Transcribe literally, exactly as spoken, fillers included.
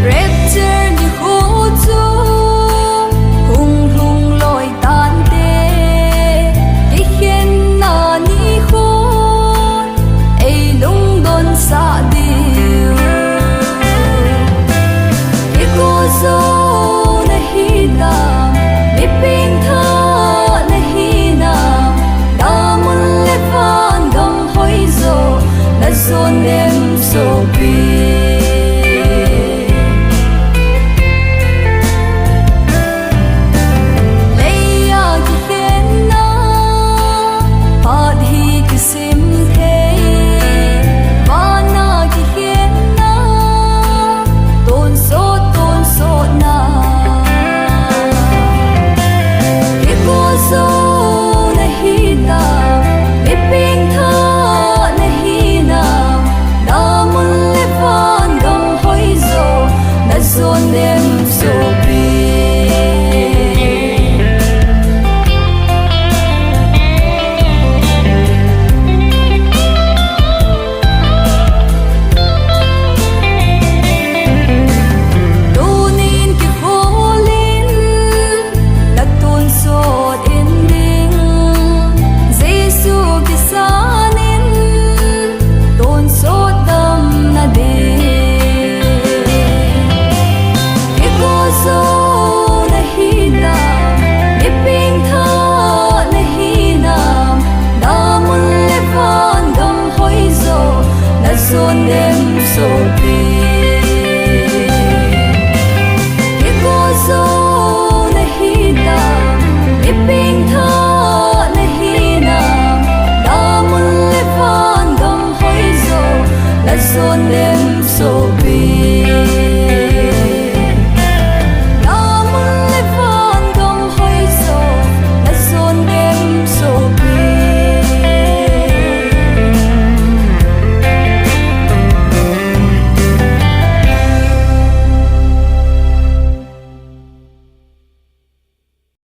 Rapture nikho chu hung lhung loi tante, kikhenna nikho ei lungdon sah diu. Kiko jo nahi nam, mi pengtha nahi nam, damun le vangam hoijo, na jon dem sopi. Leiya kikhenna, phat hi kisim thei, vana kikhenna, tonsot, tonsotna. Kiko jo nahi nam, mi pengtha nahi nam, damun le vangam hoijo, na jon dem sopi. Tunin kikholin, na tonsot in ding, Jesu kisanin, tonsot damna ding. Kiko jo nahi nam, mi pengtha nahi nam, damun le vangam hoijo, na jon dem sopi. Kiko jo nahi nam, mi pengtha nahi nam, damun le vangam hoijo, na jon dem sopi.